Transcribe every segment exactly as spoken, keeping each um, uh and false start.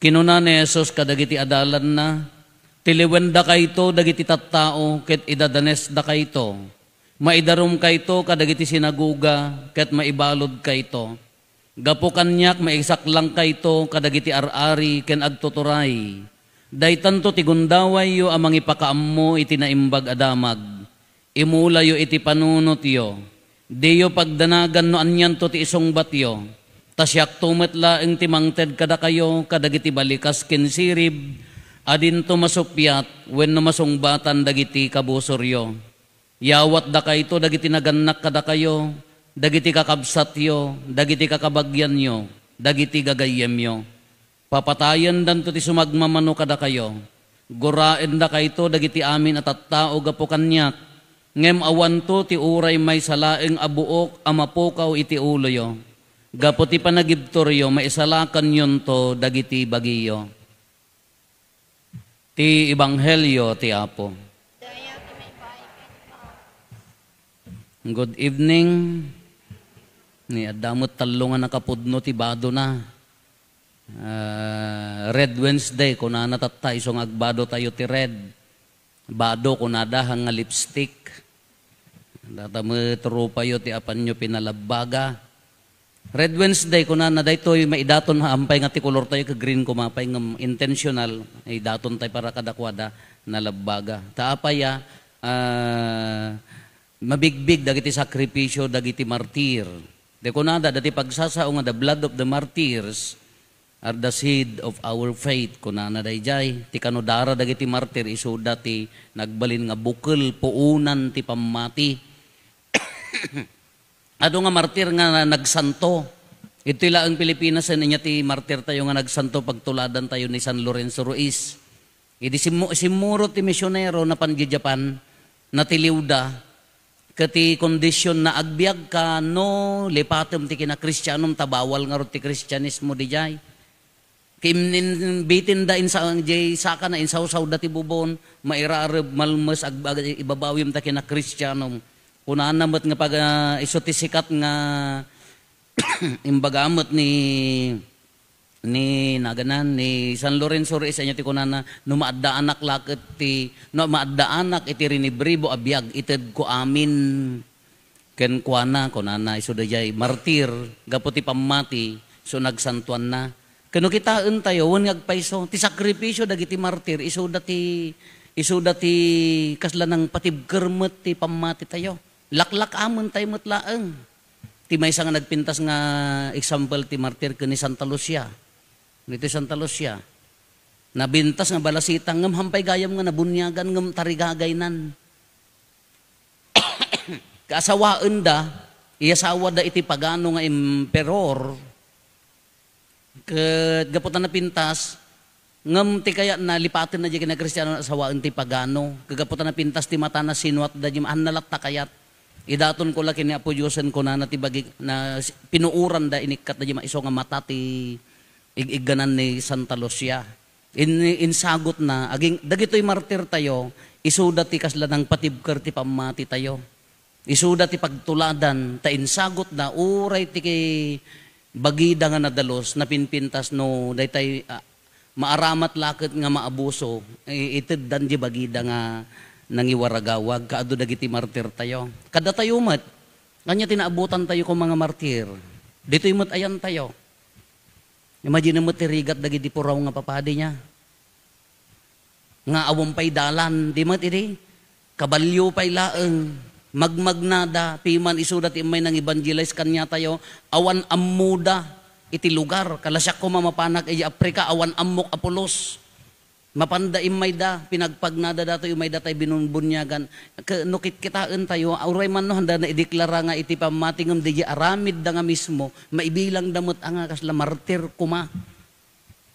Kinuna ni Jesus kadagiti adalanna, "Tiliwendakayto dagiti tattao ket idadanesdakayto. Maidarumkayto kadagiti sinagoga ket maibaludkayto. Gapu kaniak, maisaklangkayto kadagiti ar-ari ken agtuturay. Daytanto ti gundawayyo a mangipakaammo iti Naimbag a Damag. Imulayo iti panunotyo. Diyo pagdanagan no anianto ti isungbatyo. Ta siakto met laeng ti mangted kadakayo kadagiti balikas ken sirib a dinto masuppiat wenno masungbatan dagiti kabusoryo. Yawatdakayto dagiti nagannak kadakayo, dagiti kakabsatyo, dagiti kakabagianyo, dagiti gagayyemyo. Papatayendanto ti sumagmamano kadakayo. Guraendakayto dagiti amin a tattao gapu kaniak, ngem awanto ti uray maysa laeng a buok a mapukaw iti uloyo. Gapu ti panagibturyo, maisalakanyonto dagiti bagiyo." Ti Ebanghelio ti Apo. Good evening. Ni adda met tallo nga nakapudno ti badona. Ah, Red Wednesday, kunana tatta, isu nga agbado tayo ti red. Bado, kunada, nga lipstick. Data met rupayo ti apanyo pinalabbaga. Red Wednesday, kunana, daytoy maidaton, hampay nga ti kolor tayo, ka green kumapay, ngem intentional, idaton tayo para kadakuada, nalabbaga. Ta apay a, ah, mabigbig dagiti sakripisyo, dagiti martir. Di kunada, dati pagsasao nga the blood of the martyrs are the seed of our faith, kunana dayjay. Ti kano dara dagiti martir, isuda ti nagbalin nga bukel, puonan ti pammati. Adu nga martir nga nagsanto. Itoy laeng Pilipinas, ania ti martir tayo nga nagsanto pagtuladan tayo ni San Lorenzo Ruiz. Idi simmu-, simmurot ti misionero, napan di Japan, natiliwda, ket ti kondisyon na agbiag ka, no, lipatem ti kinakristianom, ta bawal ngarud ti Kristianismo dijay. Kim-, in-, bitinda insa-, jay sakana, insawsawda ti bubon, mairareb, malmes, ag-, ag-, ibabawim ta kinakristianom. Kunana met nga pag, ah, isu ti sikat nga imbaga met ni, ni naganan, ni San Lorenzo Ruiz, ania ti kunana, "No maaddaanak la ket ti, no maaddaanak iti rinibribo a biag, itedko amin." Kenkuana, kunana, isu dayjay martir, gapu ti pammati, isu nagsantuanna. Ken no kitaentayo, wen nga agpayso, ti sakripisyo dagiti martir, isuda ti, isuda ti kasla nangpatibker met ti pammatitayo. Laklak-amentayo met laeng. Ti maysa nga nagpintas nga example ti martir ken ni Santa Lucia. Ditoy Santa Lucia. Nabintas nga balasitang, ngem hampay gayam nga nabuniagan, ngem tarigagaynan. Kaasawaenda, iyasawada iti pagano nga emperor, ket gapu ta napintas, ngem ti kayatna, lipatenna diay kinakristiano, asawaen ti pagano. Ket gapu ta napintas ti matana, sinuatda diay, "Haanna latta kayat. Idatonko la ken ni Apo Diosen," kunana ti bagi, na, pinuoranda, inikkatda diay maisu nga mata ti ig-igganan ni Santa Lucia. In-, insagutna, aging, dagitoy martirtayo, isuda ti kasla nangpatibker ti pammatitayo. Isuda ti pagtuladan, ta insagutna, uray ti ki-, bagida nga nadalus, napinpintas no daytay, ah, maaramat la ket nga maabuso, i-, iteddan di bagida nga nangiwaragawag, kaadu dagiti martirtayo. Kadatayo met, ania ti naabutantayo koma nga martir? Ditoy met ayantayo. Imagine met ti rigat dagiti puraw nga papadi niya. Nga awan pay dalan, di met idi? Kabalio pay laeng, magmagnada, piman isuda ti immay nang-evangelize kaniatayo, awan ammoda iti lugar. Kala siak koma mapanak iti Africa, awan ammok a pulos. Mapanda immayda, pinagpagnada datoy, immayda tay binunbuniagan. Ke-, no kitkitaentayo, uray man no, handa naideklara nga iti pammati ngem diay aramidda nga mismo, maibilangda met a nga kasla martir koma.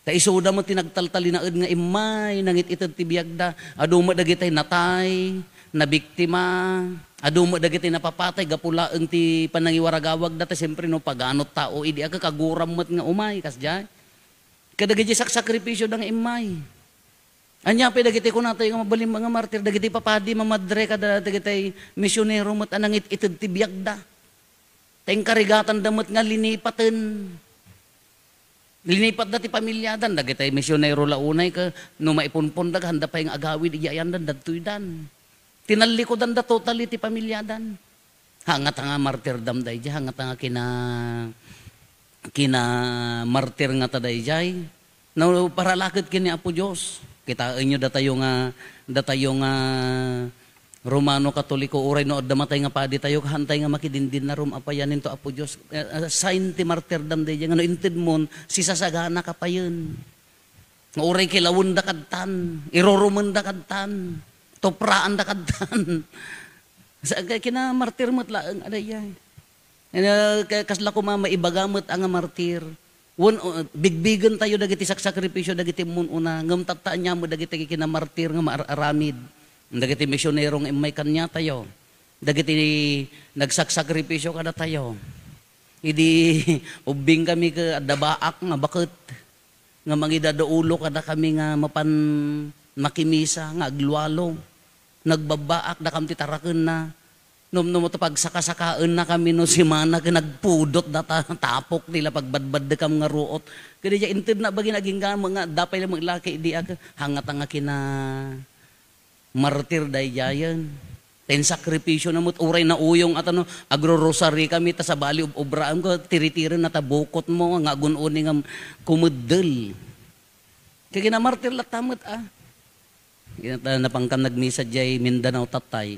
Ta isuda met ti nagtaltalinaed nga immay, nangit-ited ti biagda. Adu met dagitay natay, nabiktima, adu met dagitay napapatay, gapu laeng ti panangiwaragawagda, ta siempre no pagano tao, idi a kakaguram met nga umay, kasdiay. Kadagiti saksakripisyoda nga immay. Ania pay dagiti kunatayo nga mabalin nga martir, dagiti papadi, mamadre, kada dagitay misionero met a nangit-ited ti biagda. Ta inkarigatanda met nga linipaten. Linipatda ti pamiliadan, dagiti misionero la unay ket no maipunponda, handa pay nga agawid idiay ayandan, dadtoydan. Tinallikudan da totally ti pamiliadan. Hangata nga martirdam daydiay, hangata nga kina-, kinamartir ngata daydiay. No, para la ket ken ni Apo Dios. Kitaenyo datayo nga, datayo nga Romano Katoliko, uray no adda matay nga paditayo, hantay nga makidindinnarom a payanen to Apo Dios. Eh, eh, sign ti martirdam daydiay nga no intedmon, sisasagana ka payen. Nga uray kilawenda kadtan, irurumenda kadtan, tupraanda kadtan. Sa, kay kinamartir met laeng a daydiay. Nga, ka-, kasla koma maibaga met a nga martir. Wen, o, bigbigen tayo dagiti saksakripisyo dagiti immun-una, ngem tatta ania met dagiti kinamartir nga maar-aramid. Dagiti misionero nga immay kaniatayo. Dagiti nagsaksakripisyo kadatayo. Idi ubbing kami ket adda baak nga baket nga mangidadaulo kadakami nga mapan makimisa nga aglualo. Nagbabbaak dakam ti tarakenna. Numnum ta pagsakasakaennakami no simana ket nagpudot data tapok ti la pagbadbaddekam nga ruot. Ket daydiay intedna bagin agingga nga adda pay la met laki idi ak-, hangata nga kina martir daydiayen. Ta insakripisyo na met, uray nauyong a ta no, agrorosari kami, ta sabali ob-, obraem ko, tiri-tiri na ta bukot mo, nga agun-uni nga kumeddel. Kay kinamartir latta met, a. Kaya ta, napangkan nagmisa diay Mindanao, tatay.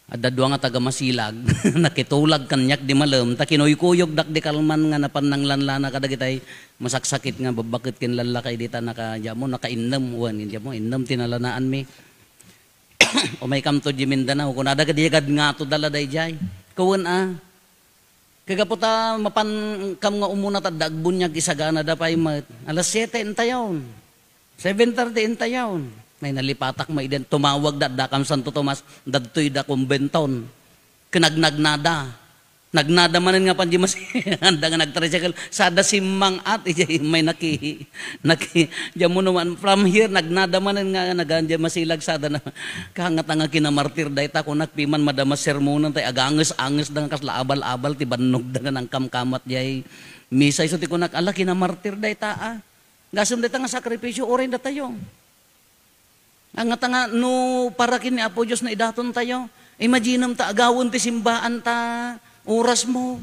Adda dua nga taga Masilag, nakitulag kaniak di malem, ta kinuykuyogdak di kalman nga napan nanglanlana kadagitay masaksakit nga babbaket ken lallakay dita naka-, diamo, nakainnem, wen, diamo, innem ti nalanaanmi. Umaykamto di Mindanao, kunada, "Kadi agad ngato dala daydiay." Kawen a, Kagapu ta mapankam nga umuna, ta adda agbuniag, isaganada pay met. Alas siete intayon. Seven thirty intayon. May nalipatak maiden. Tumawag da, adda kam Santo Tomas, dadtoy da kumbenton. Ken nagnada. Nagnada manen nga pan di mas-, anda nga nagtricycle. Sada simmang-at, ijay may naki-, naki-, diamo naman. From here, nagnada manen nga nagan, diay Masilag sada na. Kahangata nga kinamartir dayta, kunak piman madama sermonan, tay aganges-anges da nga kasla abal-abal ti bannog da nga nangkamkamat diay misa. Isu ti kunak, ala, kinamartir dayta, a. Gasem dayta nga sakripisyo, uray datayo. Angata nga no para ken ni Apo Dios no idaton tayo, imaginem ta agawen ti simbaan ta oras mo.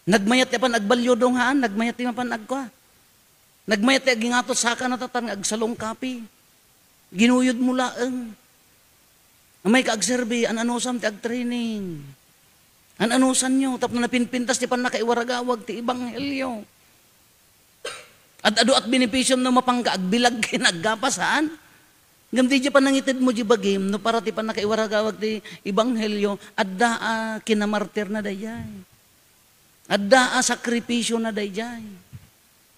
Nagmayat ti apan agbalyo dungaan, nagmayat ti mapan agkua. Nagmayat ti agingatot saka natatan nga agsalungkapi. Ginuyod mo laeng. Amay ka agserbi, an-anusam ti agtraining. An-anusanyo, tapno napinpintas ti pannakaiwaragawag ti ebanghelio. Ad-adu at benepisyo no mapangka agbilag ken aggapas, saan? Ngem di panangited mo di bagim, no para ti pannakaiwaragawag ti ebanghelio, adda a kinamartir na daydiay. Adda a sakripisyo na daydiay.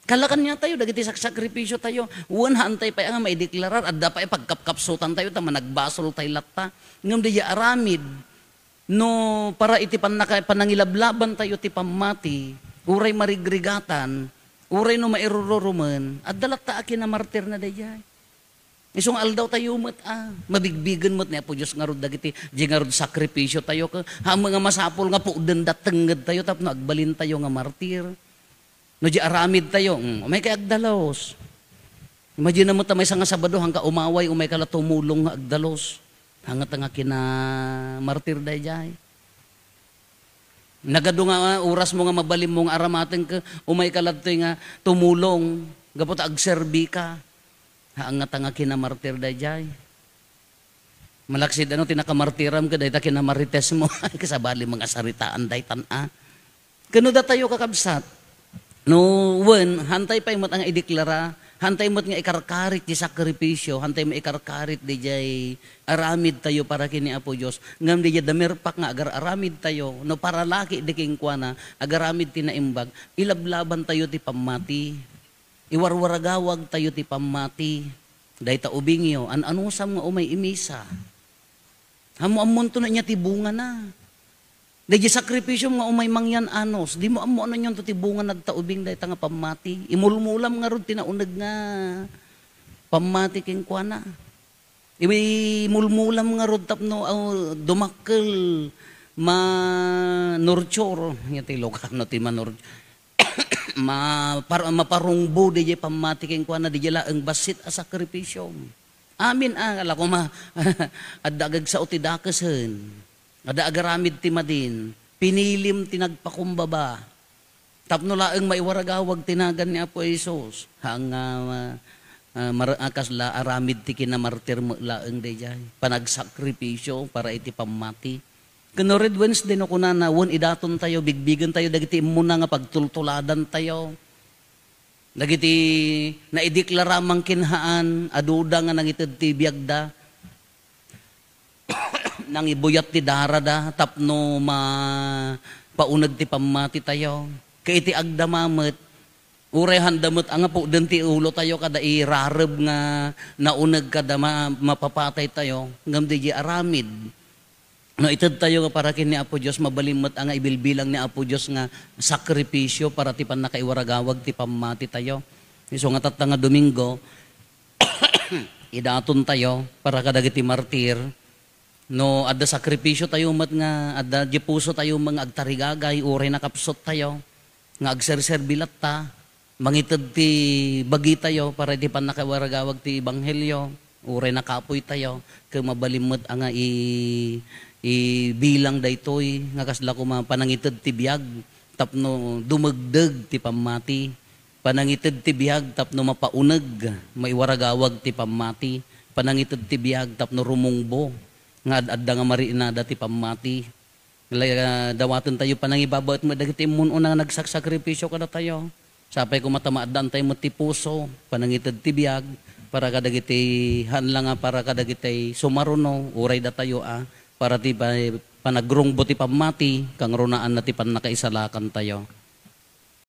Kalakan niya tayo, dagiti saksakripisyo tayo. Wen, haantay pay nga maideklarar, adda pay pagkapkapsutan tayo, ta managbasol tayo latta. Ngem daydiay aramid, no para iti pannaka-, panangilablaban tayo ti pammati, uray marigrigatan, uray no mairururumen, adda latta a kinamartir na daydiay. Isu nga aldaw tayo met a, mabigbigen met ni Apo Dios ngarud dagiti, di ngarud sakripisyo tayo, ka, ha, nga masapul nga pudden da tengnged tayo tapno agbalin tayo nga martir. No di aramid tayo, mm, umay kay agdalus. Imagine mo ta maysa nga Sabado, hangka umaway, umay ka la tumulong nga agdalus. Hangata nga kinamartir daydiay. Nagadu nga oras mo nga mabalin mo nga aramaten ka, umay ka ladtoy nga tumulong, gapu ta agserbi ka. Haangata nga kinamartir daydiay. Malaksid ano ti nakamartiram ket dayta kinamarites mo. Kasabali mga saritaan daytan a. Kano datayo, kakabsat? No, wen, hantay pay met nga ideklara, hantay met nga ikarkarit ti sakripisyo, hantay met ikarkarit diay aramid tayo para ken ni Apo Dios. Ngem diay damerpak nga agar-aramid tayo, no para laki di kenkuana, agaramid ti naimbag, ilablaban tayo ti pammati. Iwarwaragawag tayo ti pammati. Dayta ubingyo, an-anusam nga umay imisa. Ammo-ammonto no ania ti bungana. Daydi sakripisyo nga umay mangyan-anus, dimo ammo no ania ti bungana dayta ubing dayta nga pammati. Imulmulam ngarud ti nauneg nga pammati kenkuana. Imulmulam ngarud tapno, ah, dumakkel, ma-nurture. Ania ti Ilocano ti manur-, mapar-, maparungbo diay pammati kenkuana, diay laeng bassit a sakripisio. Amin a, ala koma, adda agagsao ti dakesen. Adda agaramid ti madin. Pinilim ti nagpakumbaba. Tapno laeng maiwaragawag ti nagan ni Apo Jesus. Haan nga, ah, ah, mar-, ah, kasla aramid ti kinamartir met laeng daydiay. Panagsakripisio para iti pammati. Ken no Red Wednesday no kunana, wen idaton tayo, bigbigen tayo dagiti immuna nga pagtultuladan tayo. Dagiti naideklara mangkin haan a duda nga nangited ti biagda, nangibuyat ti darada tapno mapauneg ti pammati tayo. Ket iti agdama met, uray handa met a nga pukden ti ulo tayo kada irareb nga nauneg kada ma-, mapapatay tayo, ngem diay aramid. No ited tayo nga para ken ni Apo Dios, mabalin met a nga ibilbilang ni Apo Dios nga sakripisio para ti pannakaiwaragawag ti pammati tayo. Isu nga tatta nga Domingo, idaton tayo para kadagiti martir. No adda sakripisio tayo met nga adda di puso tayo met nga agtarigagay, uray nakapsut tayo, nga agserserbi latta, mangited ti bagitayo para iti pannakaiwaragawag ti ebanghelio, uray nakapuy tayo, ket mabalin met a nga i-, ibilang daytoy nga kasla koma panangited ti biag tapno dumegdeg ti pammati, panangited ti biag tapno mapauneg, maiwaragawag ti pammati, panangited ti biag tapno rumungbo nga ad-adda nga marinada ti pammati. La-, dawaten tayo panangibabaet met dagiti immun-una nga nagsaksakripisio kadatayo. Sapay koma ta maaddaan tayo met ti puso, panangited ti biag, para kadagiti, haan la nga para kadagiti sumaruno, uray datayo a, para ti pa-, panagrungbo ti pammati, kangrunaanna ti pannakaisalakan tayo.